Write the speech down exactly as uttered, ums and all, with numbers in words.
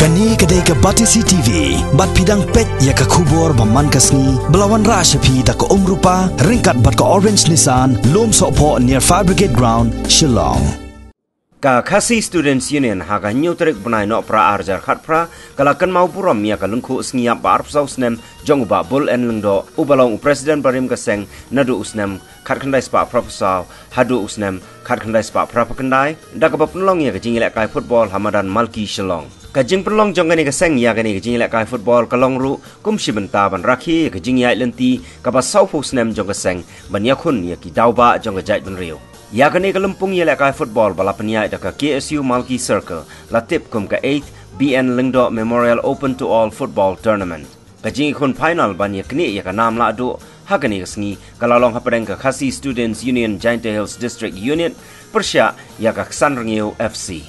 Kane ka dei ka Batesi T V, bad phi dang peit ïa ka khubor ba man ka sngi, ba la wanrah sha phi da ka Umrupa, ryngkat bad ka Orange Nissan, Lum Sohphoh near Fire Brigade Ground, Shillong. Ka Khasi Students Union ha ka hynñiew tarik bnai Nohprah arhajar khatphra, ka la kynmaw burom ïa ka lyngkhuh sngi ïap ba arphew saw snem jong u Bah Bull N Lyngdoh, uba long u President barim ka seng naduh u snem khatkhyndai spah phraphew saw haduh u snem khatkhyndai spah phraphew khyndai, da kaba pynlong ïa ka jingïalehkai football ha madan Malki Shillong. Ka jingpynlong jong kane ka seng ïa kane ka jingïalehkai football ka long ruh kum shi bynta ban rakhe ïa ka jingïaid lynti kaba sawphew snem jong ka seng ban ïakhun ïa ki dawbah jong ka jaitbynriew. Ïa kane ka lympung ïalehkai football ba la pynïaid da ka K S U Malki Circle, la tip kum ka eighth B N Lyngdoh Memorial Open to All Football Tournament. Ka jingïakhun final ban ïaknieh ïa ka nam lahduh ha kane ka sngi ka la long hapdeng ka Khasi Students Union Jaintia Hills District Unit pyrshah ïa ka Ksanrngiew F C.